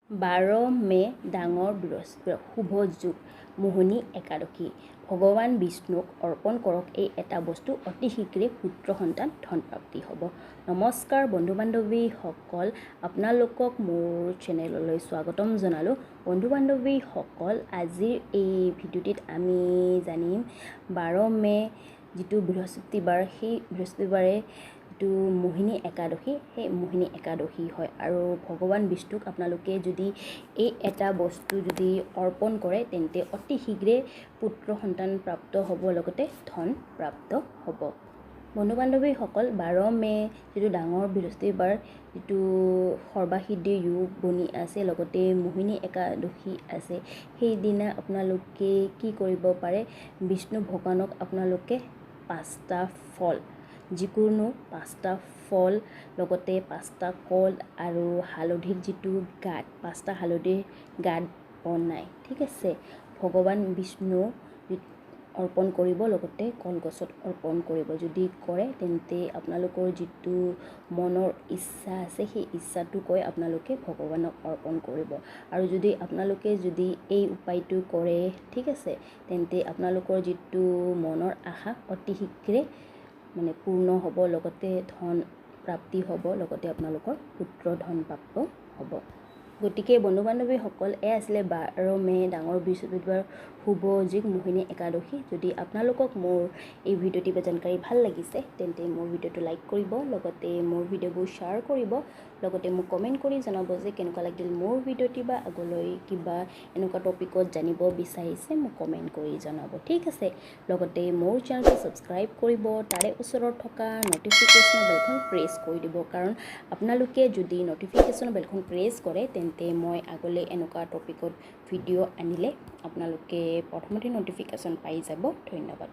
12 মে' ডাঙৰ বৃহস্পতিবাৰ, শুভ যোগ, মোহিনী একাদশী। ভগৱান বিষ্ণুক অৰ্পণ কৰক এই এটা বস্তু, অতি শীঘ্ৰে পুত্ৰ সন্তান ধন প্ৰাপ্তি হ'ব। নমস্কাৰ বন্ধু বান্ধৱীসকল, আপোনালোকক মোৰ চেনেললৈ স্বাগতম জনালোঁ। বন্ধু বান্ধৱীসকল, আজিৰ এই ভিডিঅ'টিত আমি জানিম 12 মে' যিটো বৃহস্পতিবাৰ, সেই বৃহস্পতিবাৰে যিটো মোহিনী একাদশী, সেই মোহিনী একাদশী হয় আৰু ভগৱান বিষ্ণুক আপোনালোকে যদি এই এটা বস্তু যদি অৰ্পণ কৰে, তেন্তে অতি শীঘ্ৰে পুত্ৰ সন্তান প্ৰাপ্ত হ'ব, লগতে ধন প্ৰাপ্ত হ'ব। বন্ধু বান্ধৱীসকল, 12 মে' যিটো ডাঙৰ বৃহস্পতিবাৰ, যিটো সৰ্বসিদ্ধি যোগ বনি আছে, লগতে মোহিনী একাদশী আছে, সেইদিনা আপোনালোকে কি কৰিব পাৰে? বিষ্ণু ভগৱানক আপোনালোকে পাঁচটা ফল, যিকোনো পাঁচটা ফল, লগতে পাঁচটা কল আৰু হালধিৰ যিটো গাঁঠ, পাঁচটা হালধিৰ গাঁঠ বনাই, ঠিক আছে, ভগৱান বিষ্ণু অৰ্পণ কৰিব, লগতে কলগছত অৰ্পণ কৰিব। যদি কৰে, তেন্তে আপোনালোকৰ যিটো মনৰ ইচ্ছা আছে, সেই ইচ্ছাটো কৈ আপোনালোকে ভগৱানক অৰ্পণ কৰিব। আৰু যদি আপোনালোকে যদি এই উপায়টো কৰে, ঠিক আছে, তেন্তে আপোনালোকৰ যিটো মনৰ আশা অতি শীঘ্ৰে মানে পূৰ্ণ হ'ব, লগতে ধন প্ৰাপ্তি হ'ব, লগতে আপোনালোকৰ পুত্ৰ ধন প্ৰাপ্ত হ'ব। গতিকে বন্ধু বান্ধৱীসকল, এয়া আছিলে 12 মে' ডাঙৰ বৃহস্পতিবাৰ, শুভ যোগ, মোহিনী একাদশী। যদি আপোনালোকক মোৰ এই ভিডিঅ'টি বা জানকাৰী ভাল লাগিছে, তেন্তে মোৰ ভিডিঅ'টো লাইক কৰিব, লগতে মোৰ ভিডিঅ'বোৰ শ্বেয়াৰ কৰিব, লগতে মোক কমেণ্ট কৰি জনাব যে কেনেকুৱা লাগিল মোৰ ভিডিঅ'টি বা আগলৈ কিবা এনেকুৱা টপিকত জানিব বিচাৰিছে, মোক কমেণ্ট কৰি জনাব, ঠিক আছে। লগতে মোৰ চেনেলটো ছাবস্ক্ৰাইব কৰিব, তাৰে ওচৰত থকা ন'টিফিকেশ্যন বেলখন প্ৰেছ কৰি দিব, কাৰণ আপোনালোকে যদি ন'টিফিকেশ্যন বেলখন প্ৰেছ কৰে, তেন্তে মই আগলৈ এনেকুৱা টপিকত ভিডিঅ' আনিলে আপোনালোকে প্ৰথমতে ন'টিফিকেশ্যন পাই যাব। ধন্যবাদ।